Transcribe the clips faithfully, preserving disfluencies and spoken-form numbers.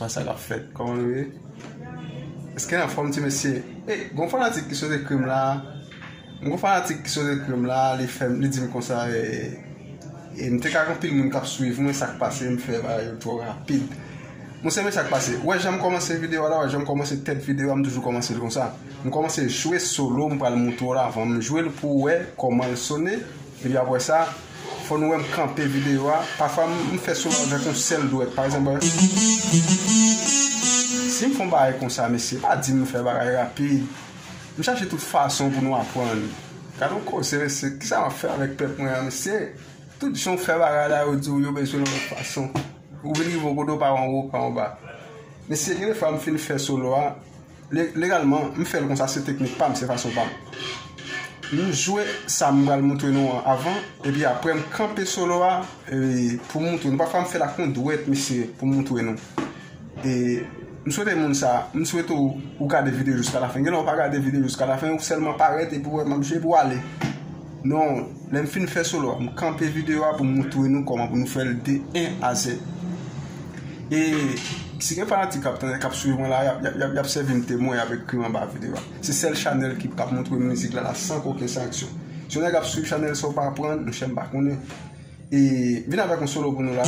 Sa k ap fèt, kòman nou ye? Èske n anfòm, ti mesye? Ey, gon fanatik ki sot ekri m la. Gon fanatik ki sot ekri m la, li fè m, li di m konsa, e, e m te ka gen anpil moun k ap swiv mwen, sa k pase, m fè bagay yo twò rapid. Monchè, men sa k pase. Ou wè jan m kòmanse videyo a la, ou wè jan m kòmanse tèt videyo a, m toujou kòmanse l konsa. M kòmanse jwe solo, m pral montre w la avan m jwe l pou w wè kòman l sone. Epi apre sa, fò nou wè m kanpe videyo a. Pafwa, m, m fè solo avèk yon sèl dwèt. Pa egzanp, si m fè yon bagay konsa, mesye, pa di m fè bagay rapid. M chache tout fason pou nou aprann. Gade yon koze, mesye. Kisa m ap fè avèk pèp mwen an, mesye? Tout jan w fè bagay la, yo di w yo bezwen yon lòt fason. Ou vin rive yon kote, w pa anwo, w pa anba. Mesye, gen de fwa m fin fè solo a, le-, legalman, m fè l konsa, se teknik pa m, se fason pa m. M jwe sa m pral montre nou an avan, epi apre m kanpe solo a, e, pou m montre nou. Pafwa m fè l ak yon dwèt, mesye, pou m montre nou. E, m swete moun sa, m swete w, ou gade videyo jiska lafen. Gen lè w pa gade videyo jiska lafen, ou sèlman parèt epi w wè m ap jwe epi w ale. Non, lè m fin fè solo a, m kanpe videyo a pou m montre nou kòman pou nou fè l de en a zèd. E si gen fanatik k ap tande, k ap swiv mwen la, y ap, y ap, y ap, y ap sèvi m temwen, y ap ekri m anba videyo a. Se sèl chanèl ki p ap montre mizik la, la san okenn sanksyon. Si yon nèg ap swiv chanèl sa, w pa aprann, monchè, m pa konnen. E vin avèk yon solo pou nou la.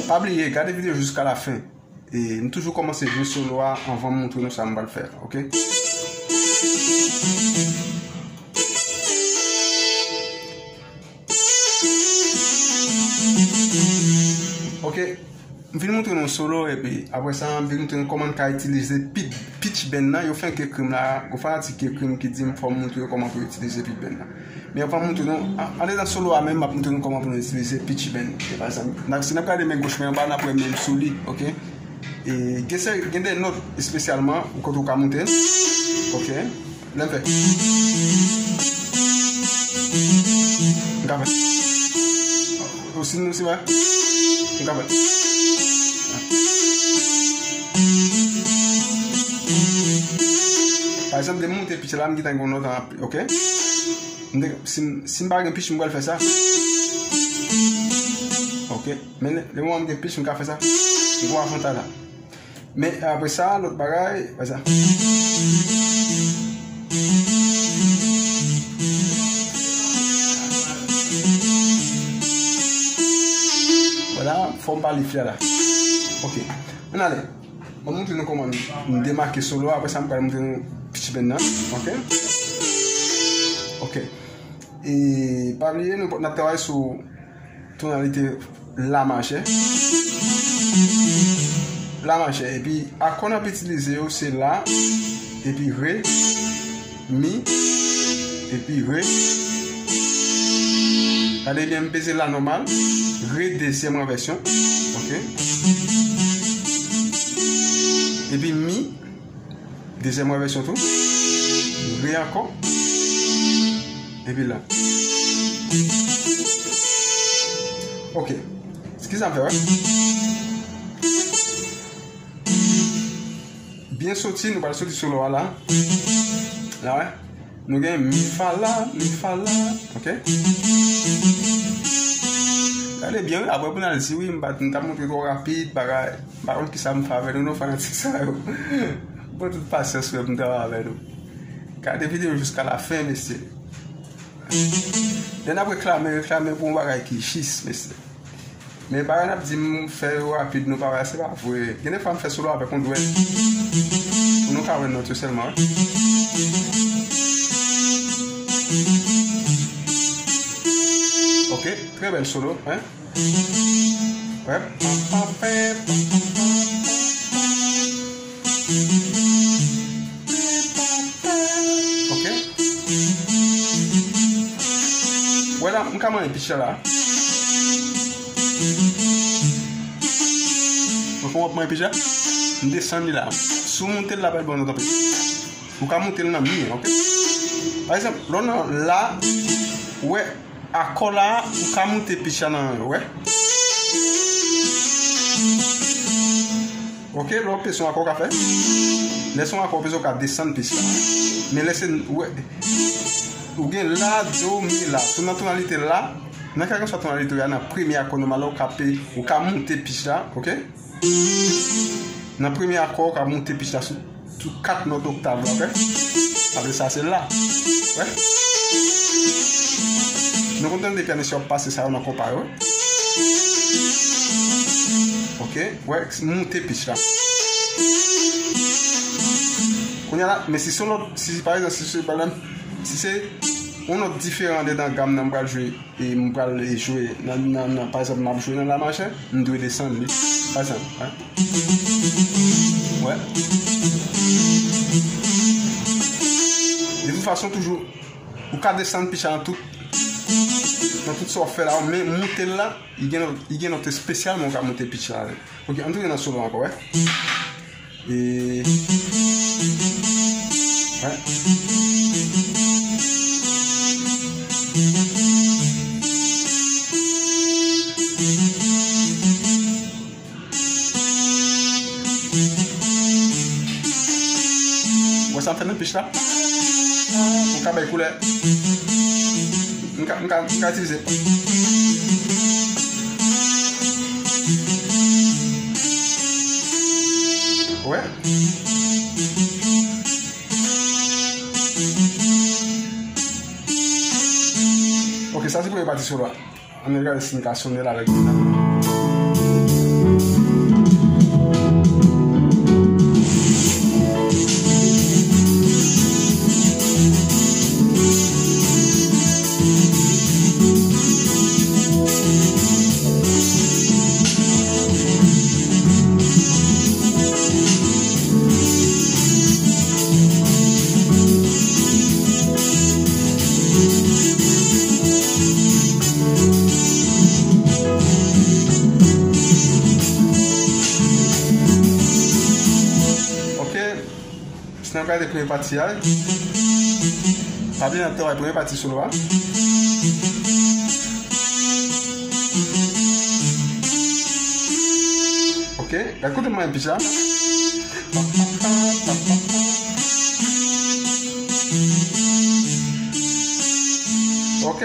Pa bliye, gade videyo jiska lafen. E m toujou kòmanse jwe solo a anvan m montre nou sa m pral fè a, oke? Oke, m vin montre nou solo, epi apre sa, m vin montre nou kòman n ka itilize pit-, pitch bend nan. Yo fenk ekri m la, gon fanatik ki ekri m ki di m fò m montre yo kòman pou yo itilize pitch bend nan. Men anvan m montre nou, a-, andedan solo a menm, m ap montre nou kòman pou nou itilize pitch bend. E pa egzanp, n ap, si n ap gade men goch mwen anba, n ap wè men m sou li, oke? E gen sè, gen de nòt espesyalman kote ou ka monte l, oke? Lè m fè. M ka fè. Ou si nou si pa? M ka fè. Pa egzanp, lè m monte pitch la, m gentan gen yon nòt an, oke? M te, si m, si m pa gen pitch, m pral fè sa. Oke. Men lè, lè mwen m gen pitch, m ka fè sa. M gon avantaj la. Men apre sa, lòt bagay, fè sa. Vwala, fò m pa lifle la. Oke. Ann ale. Mwen montre nou kòman m demake solo a, apre sa m pral montre nou pitch bend nan. Oke? Oke. E pa bliye, nou, n ap travay sou tonalite la majè. La majè. Epi akò n ap itilize yo, se la, epi re, mi, epi re. Gade byen, m peze la nòmal. Re dezyèm ranvèsyon. Oke. Epi mi, dezyèm ranvèsyon tou. Re ankò. Epi la. Oke. Kisa m fè, wè? Byen soti, nou pral soti solo a la. La, wè. Nou gen mi fa la, mi fa la, oke? Gade byen, wi, apre pou n al di, wi, m pa t, m t ap montre twò rapid, bagay. M pa konn kisa m fè avè nou, non, fanatik sa yo. Pran tout pasyans, frè, pou m travay avè nou. Gade videyo jiska lafen, mesye. Lè n ap reklame, reklame pou yon bagay ki jis, mesye. Men bagay n ap di m fè yo rapid, nou pa wè, se pa vre. Gen de fwa m fè solo avèk yon dwèt. Pou nou ka wè nòt yo sèlman, wi. Oke, trè bèl solo, en. Wè. Oke. Wè la, m ka manyen pitch la la. Mwen fè w ap manyen pitch la. M desann li la. Si w monte l la, pa bon, nou kanpe. Ou ka monte l nan mi, oke? Pa egzanp, lè w nan la, ou wè, akò la, ou ka monte pitch la nan, ou wè? Oke, lè w peze yon akò, ou ka fè. Lè se yon akò, ou peze, ou ka desann pitch la. Men lè se, ou wè, ou gen la, do, mi, la. Si w nan tonalite la, nan kèlkeswa tonalite ou ye a, nan premye akò nòmal la, ou ka pe, ou ka monte pitch la, oke? Nan premye akò, w ka moute pitch la sou, sou kat nòt oktav la, oke? Apre sa, se la. Wè? Nou konn tande pyanis yo ap pase sa yo nan konpa yo, wi. Oke? Wè, moute pitch la. Kounye a la, men si se yon lòt, si, pa egzanp, si se, pa egzanp, si se yon nòt diferan andedan gam nan, m pral jwe, e m pral jwe nan, nan, nan, pa egzanp, m ap jwe nan la majè, m dwe desann li. Pa egzanp, wè. Wè. De tout fason, toujou, ou ka desann pitch la nan tout, nan tout sa w fè la, men moute l la, li gen, li gen nòt espesyalman ou ka moute pitch la avè l. Oke, ann tounen nan solo ankò, wè. E, wè. Wè sa m fè nan pitch la? M ka bay koulè. M ka, m ka, m ka itilize. Wè. Ok, sa se premye pati solo a. Ann gade si n ka sone l avèk gita. Ok. Si n ap gade premye pati a, pa bliye n ap travay premye pati solo a. Ok, gade kote m manyen pitch la. Ok.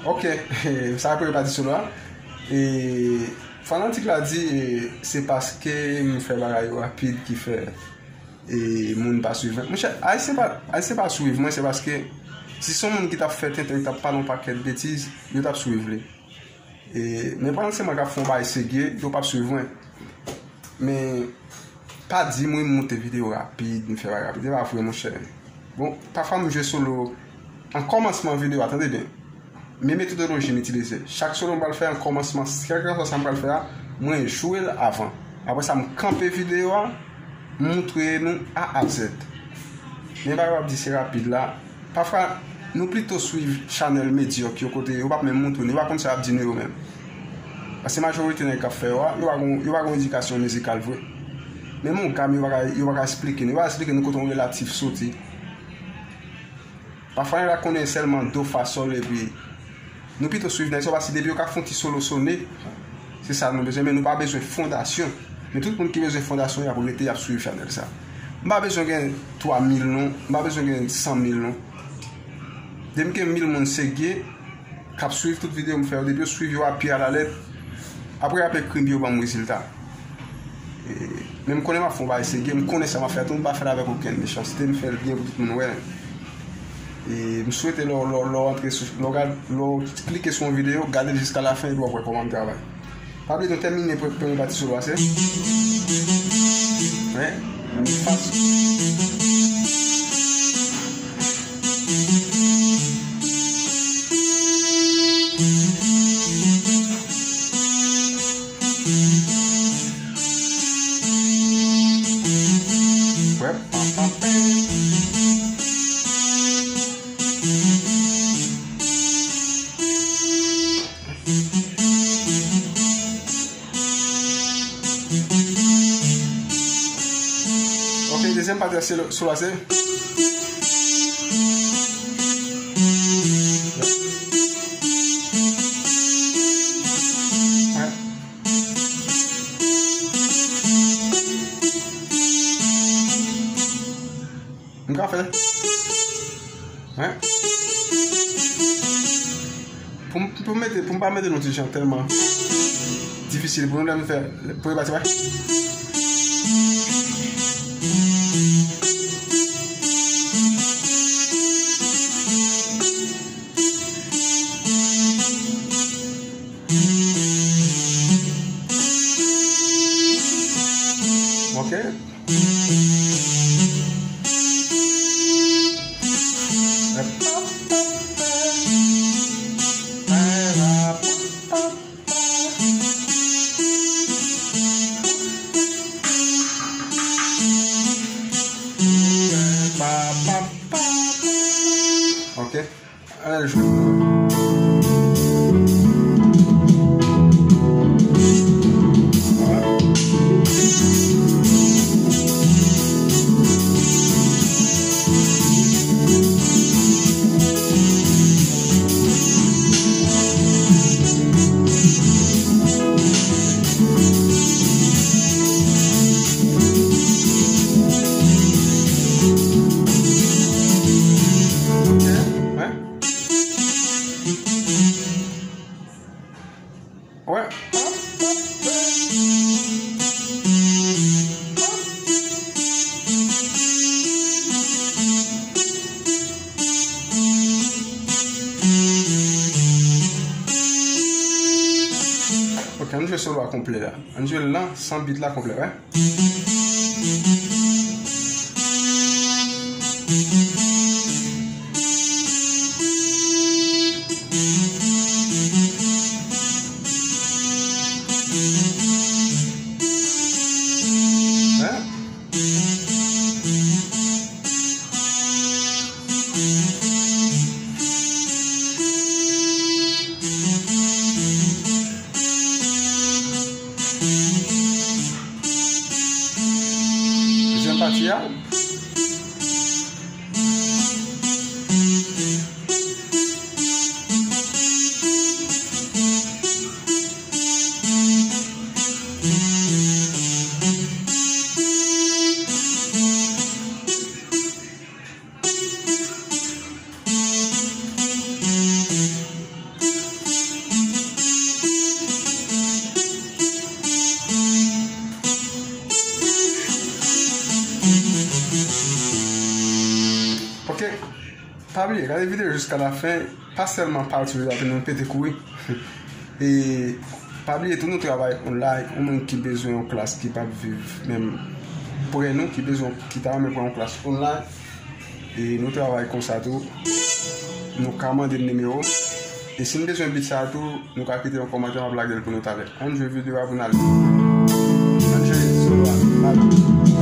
Ok, sa premye pati solo a. E, fanatik la di, e, se paske m fè bagay yo rapid ki fè, e, moun pa swiv mwen. Monchè, Ayisyen pa, Ayisyen pa swiv mwen, se paske si se yon moun ki t ap fè tenten, ki t ap pale yon pakèt betiz, yo t ap swiv li. E, men pandan se mwen k ap fè yon bagay serye, yo p ap swiv mwen. Men, pa di m wi m moute videyo rapid, m fè bagay rapid. Se pa vre, monchè. Bon, pafwa m jwe solo an kòmansman videyo a, tande byen. Men metodoloji m itilize. Chak solo m pral fè an kòmansman, kèlkeswa sa m pral fè a, mwen jwe l avan. Apre sa, m kanpe videyo a, m moutre nou A a Z. Men bagay w ap di se rapid la, pafwa, nou pito swiv chanèl medyòk yo kote yo p ap menm moutre nou, yo pa konn sa y ap di nou yo menm. Paske majorite nèg k ap fè yo a, yo pa gon, yo pa gon edikasyon mizikal vre. Menm yon gam, yo pa ka, yo pa ka esplike nou, yo pa ka esplike nou kote yon relatif soti. Pafwa, nèg la konnen sèlman do, fa, sòl, epi nou pito swiv nèg sa yo, paske depi yo ka fè yon ti solo sone, se sa nou bezwen, men nou pa bezwen fondasyon. Men tout moun ki bezwen fondasyon, y ap rete, y ap swiv chanèl sa. M pa bezwen gen twa mil non, m pa bezwen gen san mil non. Depi m gen mil moun serye k ap swiv tout videyo m fè yo, depi yo swiv yo a pye a la lèt, apre y ap ekri m, yo ban m rezilta. E, men m konnen m ap fè yon bagay serye, m konnen sa m ap fè a tou, m pa fè l avèk okenn mechanste, m fè l byen pou tout moun wè. E, m swete lè w, lè w, lè w antre sou, lè w gad, lè w klike sou yon videyo, gade l jiska lafen epi w ap wè kòman m travay. Pa bliye nou tèmine pre-, premye pati solo a, se. Wi. Fas. Wè, pa, pa, pa. Ok, dezyèm pati a se lo-, sou la se. Pou m, pou m mete, pou m pa mete nou ti jan tèlman difisil pou nou, lè m fè premye pati, wè. Ok. Ok. Ann al jwe. Ok, wè. Wè. Ok, ann jwe solo a konplè la. Ann jwe l lan san beat la konplè, wè. Hein? Dezyèm pati a. Ok, pa bliye, gade videyo jiska la fen, pa sèlman pati yo, apre nou pete kouri. E pa bliye tou, nou travay online, yon moun ki bezwen yon klas ki p ap viv menm pre nou, ki bezwen, ki ta renmen pran yon klas online, e nou travay konsa tou. Nou ka mande n nimewo. E si n bezwen beat sa a tou, nou ka kite yon kòmantè, m ap lage l pou nou talè. Ann jwe videyo a pou n ale. Ann jwe solo a. Bye.